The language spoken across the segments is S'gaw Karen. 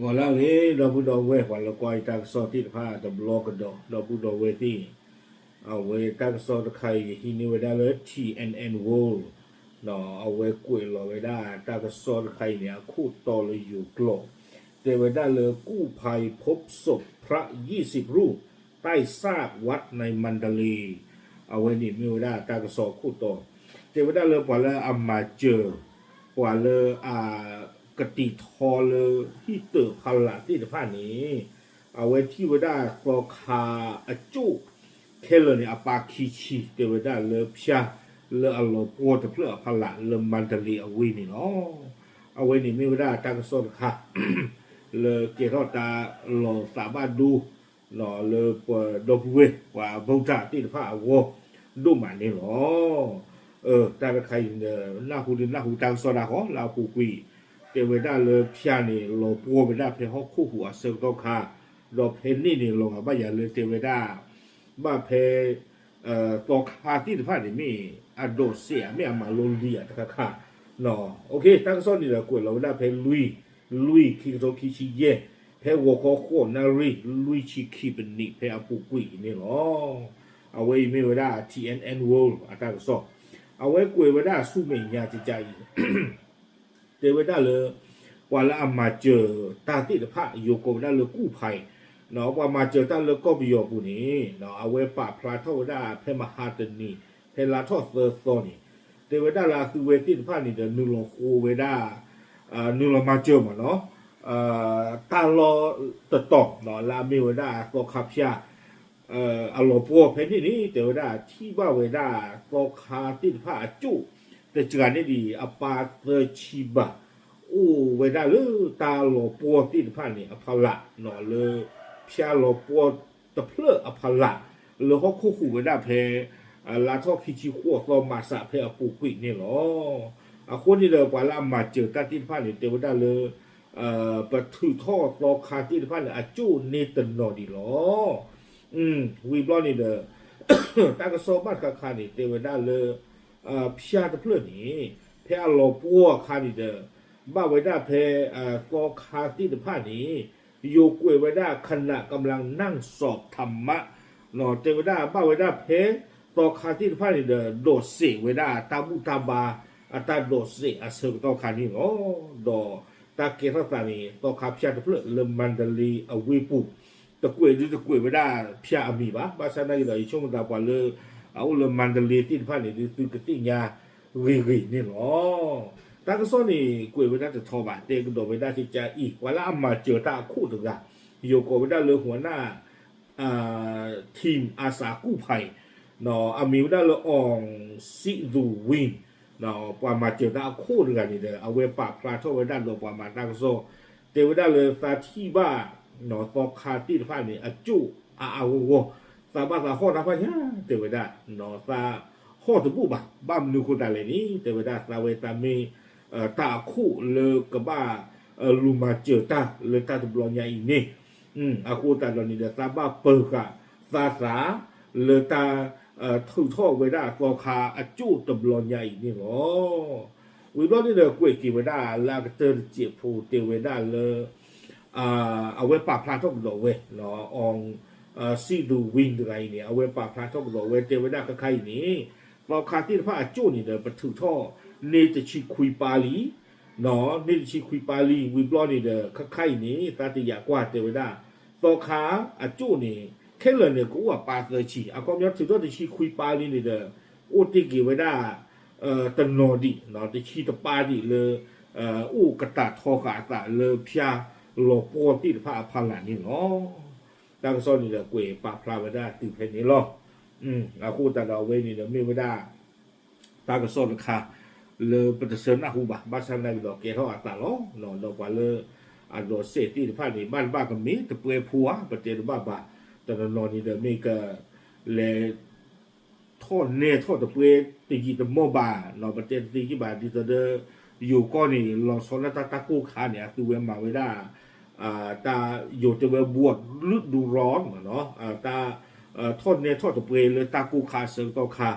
ဂီၤလၢအဂ့ၤ ဒီပုၢ်ဒီဝဲၢ် ပှၤလၢကွၢ်ယတၢ်ကစီၣ်သ့ၣ်တဖၣ်တဘျီကဒီး ဒီပုၢ်ဒီဝဲၢ်သ့ၣ်, အဝဲတၢ်ကစီၣ်တခါအံၤ ယဟံးန့ၢ်ဝဲဒၣ်လၢ ထံၣ်အဲၣ်အဲၣ် World ဒီးအဝဲကွဲးလီၤဝဲဒၣ်တၢ်ကစီၣ်တခါအံၤန့ၣ် အခိၣ်တီလၢယိၤကျိာ်, တဲဝဲဒၣ်လၢ กู้ภัยพบศพพระยี่สิบรูป ใต้ซากวัดในมันดาเลย์ အဝဲန့ၣ်မ့ၢ်ဝဲဒၣ်တၢ်ကစီၣ်အခိၣ်တီ, တဲဝဲဒၣ်လၢပှၤလၢအမၤစၢၤ ပှၤလၢအ ကတံာ်ထီလၢဟံၣ်တၢးဖီလာ်သ့ၣ်တဖၣ်န့ၣ်, အဝဲထံၣ်ဝဲဒၣ်သီခါအကၠိၣ် ခဲလၢာ်န့ၣ် အပာ်ခံဆံ တဲဝဲဒၣ်လၢဖၠါလၢအလီၤပှီၢ်တဖျၢၣ်အဖီလာ်လၢမါဒလ့အဝ့ၢ်န့ၣ်လီၤ. အဝဲန့ၣ်မ့ၢ်ဝဲဒၣ်တၢ်ကစီၣ်တခါ လၢကဲထီၣ်တၢ်လီၤသးဘၣ်ဒိ လၢပဒီပုၢ်ဝဲၢ်ပှၤ ဗုဒ္ဓ သ့ၣ်တဖၣ်အဂီၢ်ဒိၣ်မးန့ၣ်လီၤ. တၢ်တခါအံၤ နၢ်ဟူဒုးနၢ်ဟူတၢ်ကစီၣ်ဒၣ်ဃီလၢအပူၤကွံာ်, တဲဝဲဒၣ်လၢဖၠါန့ၣ် လီၤပှီၢ်ဝဲဒၣ်ဖဲဟီၣ်ခိၣ်ဟူးအဆၢကတီၢ်ခါ, ဒီးဖဲန့ၣ်န့ၣ် လီၤဂာ်ဘၣ်ယၤလၢတဲဝဲဒၣ် ဘၣ်ဖဲ သီခါသ့ၣ်တဖၣ်န့ၣ်မ့ၢ် အဒိးစဲးဧါ မ့ၢ်အမၤလိလံာ်ဧါတခါခါ, တၢ်ကစီၣ်န့ၣ်ဒီးကွဲးလီၤဝဲဒၣ်ဖဲလွံၢ် လွံၢ် ခံကထိခံဆံယဲၢ်, ဖဲဂီၤခီဃိးနၣ်ရံၣ် လွံၢ်ဆံခံပနံး ဖဲအပူၤကွံာ်အံၤန့ၣ်လီၤ. အဝဲအံၤမ့ၢ်ဝဲဒၣ် ထံၣ်အဲၣ်အဲၣ် World အတၢ်ကစီၣ်, အဝဲကွဲးဝဲဒၣ်ဆူမဲာ်ညါကကါအံၤ တဲဝဲဒၣ်လၢ ပှၤလၢအမၤစၢၤတၢ်သ့ၣ်တဖၣ် ယိၤကိးဝဲဒၣ်လၢ ကူၣ်ဖး, ပှၤမၤစၢၤတၢ်လၢကီၢ်ပယီၤပူၤန့ၣ် အဝဲပာ်ဖျါထီၣ်ဝဲဒၣ်ဖဲမဟါတနံၤ ဖဲလါထီၣ်သၢသီန့ၣ်, တဲဝဲဒၣ်လၢအသုဝဲသ့ၣ်တဖၣ်န့ၣ်ဒီး နုာ်လီၤဃိဝဲဒၣ် နုာ်လီၤမၤစၢၤမးနီၤ တၢ်လီၢ်တတီၤ လၢအမ့ၢ်ဝဲဒၣ်သီခါဖၠါ အလီၤပှီၢ်ဖဲန့ၣ်န့ၣ် တဲဝဲဒၣ်ထံၣ်ဘၣ်ဝဲဒၣ်သီခါသ့ၣ်တဖၣ်အကၠိၣ် တစှၤန့ၣ်ဒံး အပာ်သၢဆံဘး အိၣ်ဝဲဒၣ်လၢတၢ်လီၤပှီၢ်သ့ၣ်တဖၣ်န့ၣ်အဖီလာ် လၢဖၠါလီၤပှီၢ်တဖျၢၣ်အဖီလာ် လၢဟီၣ်ခိၣ်ဟူးဝဲဒၣ်ဖဲ လါထီၣ်ခံဆံဃိးသီမးစးဖဲအပူၤကွံာ်န့ၣ်လီၤ. အဃိန့ၣ်ဒီးပှၤလၢအမၤစၢၤတၢ်သ့ၣ်တဖၣ်န့ၣ် တဲဝဲဒၣ်လၢ ပထုးထီၣ်သီခါသ့ၣ်တဖၣ်န့ၣ် အကၠိၣ်န့ၢ်တနီၤဒံးလီၤ. ဝံၤဘျီန့ၣ်ဒီး တၢ်ကစီၣ်ဘၣ်တခါခါန့ၣ် တဲဝဲဒၣ်လၢ ဖၠါတဖျၢၣ်န့ၣ် ဖဲအလီၤပှီၢ်အခါန့ၣ်ဒီး ဘၣ်ဝဲဒၣ်ဖဲ သီခါသ့ၣ်တဖၣ်န့ၣ် ယိၤကွဲးဝဲဒၣ် ขณะกำลังนั่งสอบธรรมะ တဲဝဲဒၣ်ဘၣ်ဝဲဒၣ်ဖဲ သီခါသ့ၣ်တဖၣ်န့ၣ်ဒီး ဒိးစဲးဝဲဒၣ်တၢ်ဘူၣ်တၢ်ဘါ အတၢ်ဒိးစဲးအဆၢကတီၢ်ခါန့ၣ်လီၤ. ဒီးတၢ်ကဲထီၣ်သးန့ၣ် သီခါဖၠါတဖျၢၣ်လၢမါဒလ့အဝ့ၢ်ပူၤ တကွဲးဒုတကွဲးဝဲဒၣ်ဖၠါအမံၤဘၣ်. ဘၣ်ဆၣ်သနာ်က့ဒီး ယဆိကမိၣ်သးပှၤလၢ အအိၣ်လၢမါဒလ့သ့ၣ်တဖၣ်န့ၣ် ဒုးသုကသ့ၣ်ညါဂ့ၤဂ့ၤန့ၣ်လီၤ. တၢ်ကစီၣ်န့ၣ် ကွဲးဝဲဒၣ်တထီဘၣ် တဲကဒီးဝဲဒၣ်ကကါအံၤ ပှၤလၢအမၤစၢၤတၢ်အခိၣ်တဂၤ ယိၤကိးဝဲဒၣ်လၢ หัวหน้า ทีมอาสากู้ภัย အမံၤဝဲဒၣ်လၢ အောင်စံသူဝင်း ပှၤမၤစၢၤတၢ်အခိၣ်တဂၤန့ၣ်ဒီး အဝဲပာ်ဖျါထီၣ်ဝဲဒၣ်ဒီးပှၤမၤတၢ်ကစီၣ် တဲဝဲဒၣ်လၢသးထံၣ်ဘၣ် သီခါသ့ၣ်တဖၣ်န့ၣ် အကၠိၣ်အါအါဂီၢ်ဂီၢ် သးဘၣ်သးဟီၣ်တၢ်ဖၣ်ညါ တဲဝဲဒၣ် သးဟီၣ်တဘူၣ်ဘၣ် ဘၣ်မနုၤဃိသတးလဲၣ်န့ၣ် တဲဝဲဒၣ်သးဝဲသးမ့ၢ် တၢ်အခိၣ်လၢကဘၣ် လူၤမၤစၢၤတၢ်လၢတၢ်တဘျီညါအံၤန့ၣ် အဃိသတးဒီးန့ၣ်ဒီး သးဘၣ်ပၢၤဃာ်သးသး လၢတၢ် ထုးထီၣ်ဝဲဒၣ်သီခါအကၠိၣ်တဘျီညါအံၤန့ၣ်လီၤ. ဝံၤဘျီန့ၣ်ဒီးကွဲးက့ၤဝဲဒၣ်လၢအကတၢၢ်တစဲးဖိတဲဝဲဒၣ်လၢ အဝဲပာ်ဖျါထီၣ်ကဒီးဝဲ အောင်စံသူဝင်း တဂၤအံၤန့ၣ် အဝဲပာ်ဖျါထီၣ်ကဒီးဝဲ တဲဝဲဒၣ်ခဲခါအံၤန့ၣ် သီခါသ့ၣ်တဖၣ်အကၠိၣ်န့ၣ်ဒီး ပထုးထီၣ်န့ၢ်တဆံခွံပၤလံ န့ၢ်တဆံခွံပၤလံ ဝံၤဘျီန့ၣ်ဒီး ခဲခါအံၤန့ၣ် သးတယာ်ကွၢ်တဲဝဲဒၣ် သီခါအကၠိၣ်န့ၣ် ခဲလၢာ်န့ၣ် ကအိၣ်အပၤသၢဆံ အခီပညီထုးထီၣ်တဆံခွံပၤလံန့ၣ်ဒီး အိၣ်တ့ၢ်က့ၤဝဲဒၣ် တနီၤဒံး တဆံတပၤဒံးလၢ အိၣ်ကတၢ်ထီဃာ်အသးလၢဖၠါလီၤပှီၢ်သ့ၣ်တဖၣ်အဖီလာ်န့ၣ်လီၤ. တၢ်ကစီၣ်န့ၣ်ဒီး ကွဲးပာ်ဖျါဝဲဒၣ်တုၤဖဲန့ၣ်လီၤ. အဃိသတးဒီးအဝဲန့ၣ်ဒီးမ့ၢ်ဝဲဒၣ် တၢ်ကစီၣ်တခါ လၢပတဆၢနၢ်ဟူဘၣ် ဘၣ်ဆၣ်သနာ်က့ဒီးကဲထီၣ်အသးလီၤ. ဒီးပှၤလၢ အဒိးစဲးသ့ၣ်တဖၣ်န့ၣ် ဘၣ်တဘၣ်ကမ့ၢ်တပွဲဖိဧါ ပတဲတဘၣ်ဘၣ် တနီၤနီၤန့ၣ်ဒီးမ့ၢ်က လဲၤ ထီၣ်နဲထီၣ်တပွဲတယံာ်တမီၢ်ဘၣ် ပတဲတသ့က့ၤဘၣ် ဒ်သိးဒီး ယိၤကီၢ်န့ၣ် လီၤဆီဒၣ်တၢ်တၢ်ကိၢ်ခါန့ၣ် အသုဝဲမၤဝဲဒၣ် တၢ်ယိၤတဲဝဲ ဘှီးလုၢ်ဒူရီ တၢ် ထီၣ်နဲထီၣ်တပွဲလၢတၢ်ကိၢ်ခါအဆၢကတီၢ်ခါ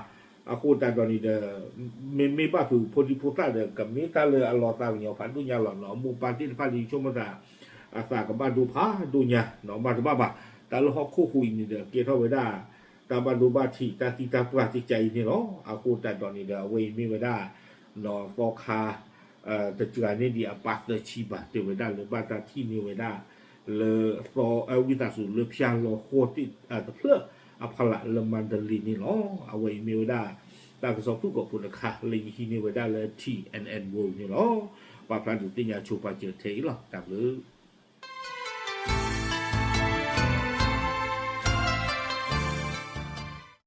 အဃိသတးဒီးန့ၣ်ဒီး မ့မ့ၢ်ဘၣ်ဖုးဖိဒံဖိသၣ်ဒီး ကမ့ၢ်တၢ်လၢအလီၤသးကညီၤဖးဒိၣ်ညါလီၤနီၤ အမိၢ်ပၢ်သ့ၣ်တဖၣ်လၢယဆိကမိၣ်သး အသးကဘၣ်ဒိဖးဒိၣ်ညါ ဘၣ်တဘၣ်ဘၣ်. တၢ်လၢဟီၣ်ခိၣ်ဟူးအံၤန့ၣ်ဒီး ကဲထီၣ်ဝဲဒၣ် တၢ်ဘၣ်ဒိဘၣ်ထံး တၢ်သံတၢ်ပှၢ်တကးအံၤန့ၣ်လီၤ. အဃိသတးဒီးန့ၣ်ဒီး အဝဲအံၤမ့ၢ်ဝဲဒၣ် သီခါ တစှၤန့ၢ်ဒံးအပၢ်သၢဆံဘၣ် တဲဝဲဒၣ်လၢဘၣ်တၢ်ထံၣ်န့ၢ်ဝဲဒၣ် လၢသီ ဝံသးစူၤလၢဖၠါလီၤဃီ တဖျၢၣ်အဖီလာ်လၢမၤတလ့န့ၣ်လီၤ. အဝဲအံၤမ့ၢ်ဝဲဒၣ် တၢ်ကစီၣ်ဖုၣ်ကိာ်ဖိတခါလၢယဟံးန့ၢ်ဝဲဒၣ်လၢ T N N World န့ၣ်လီၤ. ပာ်ဖျါဒုးသ့ၣ်ညါဆိပာ်စၢၤထဲအံၤလီၤ. တၢ်ဘျုး